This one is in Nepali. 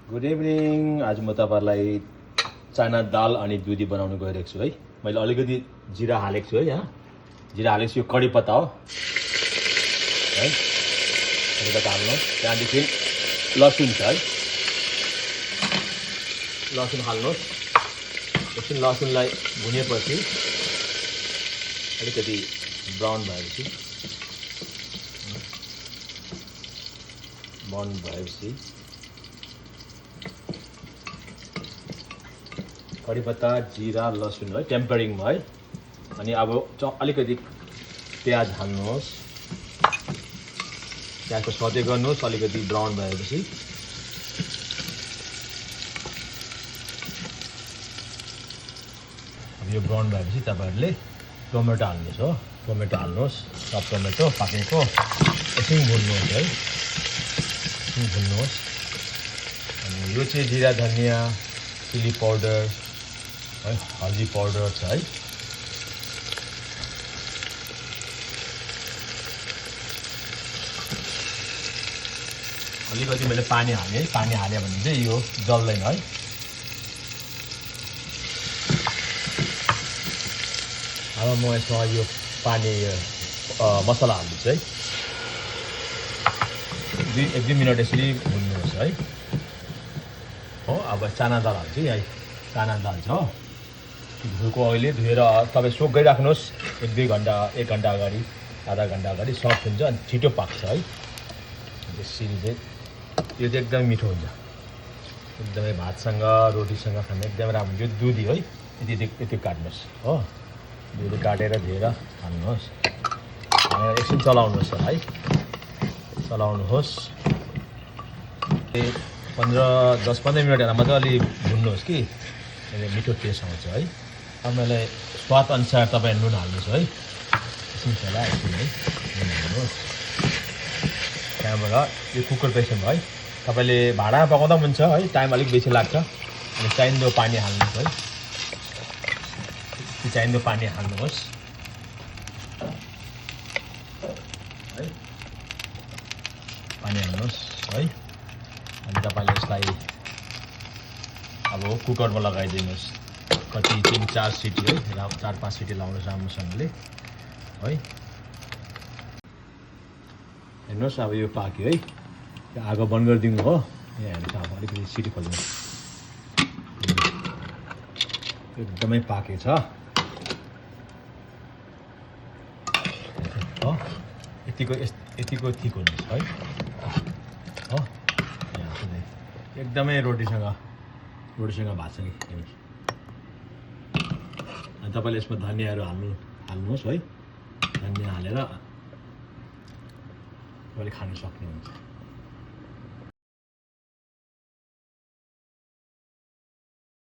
Good evening. आज म तपाईहरुलाई चना दाल अनि दुधी बनाउन गइरहेको छु है। मैले अलिकति जिरा हालेको छु है। यहाँ जिरा हालेको छु, यो कडी पत्ता हो है। कडी पत्ता हाल्नु, त्यहाँदेखि लसुन छ है, लसुन हाल्नुहोस्। एकछिन लसुनलाई भुनेपछि अलिकति ब्राउन भएपछि कडी पत्ता, जिरा, लसुन है टेम्परिङमा है। अनि अब अलिकति प्याज हाल्नुहोस्, प्याजको सौते गर्नुहोस्। अलिकति ब्राउन भएपछि अब यो ब्राउन भएपछि तपाईहरुले टोमेटो हाल्नुहोस् हो। टोमेटो हाल्नुहोस्, सब टोमेटो पाकेको एकछिन भुन्नुहोस् है, एकछिन भुन्नुहोस्। अनि यो चाहिँ जिरा, धनिया, चिली पाउडर है, हल्दी पाउडर छ है। अलिकति मैले पानी हालेँ, पानी हाल्यो भने चाहिँ यो जल्दैन है। अब म यसमा यो पानी मसला हाल्दैछु है। एक दुई मिनट यसरी भुन्नुहोस् है हो। अब चना दाल हाल्छु है। चना दाल छ धोएको, अहिले धोएर तपाईँ सोक गरिराख्नुहोस्। एक घन्टा अगाडि, आधा घन्टा अगाडि सफ्ट हुन्छ अनि छिटो पाक्छ है। यसरी चाहिँ यो चाहिँ एकदमै मिठो हुन्छ, एकदमै भातसँग रोटीसँग खान एकदमै राम्रो हुन्छ। यो दुधी है, यति काट्नुहोस् हो। दुधी काटेर धोएर हाल्नुहोस्, एकछिन चलाउनुहोस् है, चलाउनुहोस्। 10-15 मिनटमा मात्रै अलि भुन्नुहोस् कि मिठो टेस्ट आउँछ है। अब मैले स्वाद अनुसार तपाईँ नुन हाल्नुहोस् है। एकछिन चला, एकछिन है, नुन हाल्नुहोस्। त्यहाँबाट यो कुकर प्रेसरमा है, तपाईँले भाँडामा पकाउँदा पनि हुन्छ है, टाइम अलिक बेसी लाग्छ। अनि चाहिँदो पानी हाल्नुहोस् है, चाहिँदो पानी हाल्नुहोस् है, पानी हाल्नुहोस् है। अनि तपाईँले यसलाई अब कुकरमा लगाइदिनुहोस्। कति 3-4 सिटी है, 4-5 सिटी लाउनुहोस् राम्रोसँगले है। हेर्नुहोस् अब यो पाक्यो है। आगो बन्द गरिदिनु हो। यहाँ हेर्नुहोस्, अब अलिकति सिटी खोल्नुहोस्। एकदमै पाकेछ हो। यतिको थिक हुनुहोस् है हो। एकदमै रोटीसँग भात छ नि। अनि तपाईँले यसमा धनियाहरू हाल्नुहोस् है। धनिया हालेर तपाईँले खान सक्नुहुन्छ।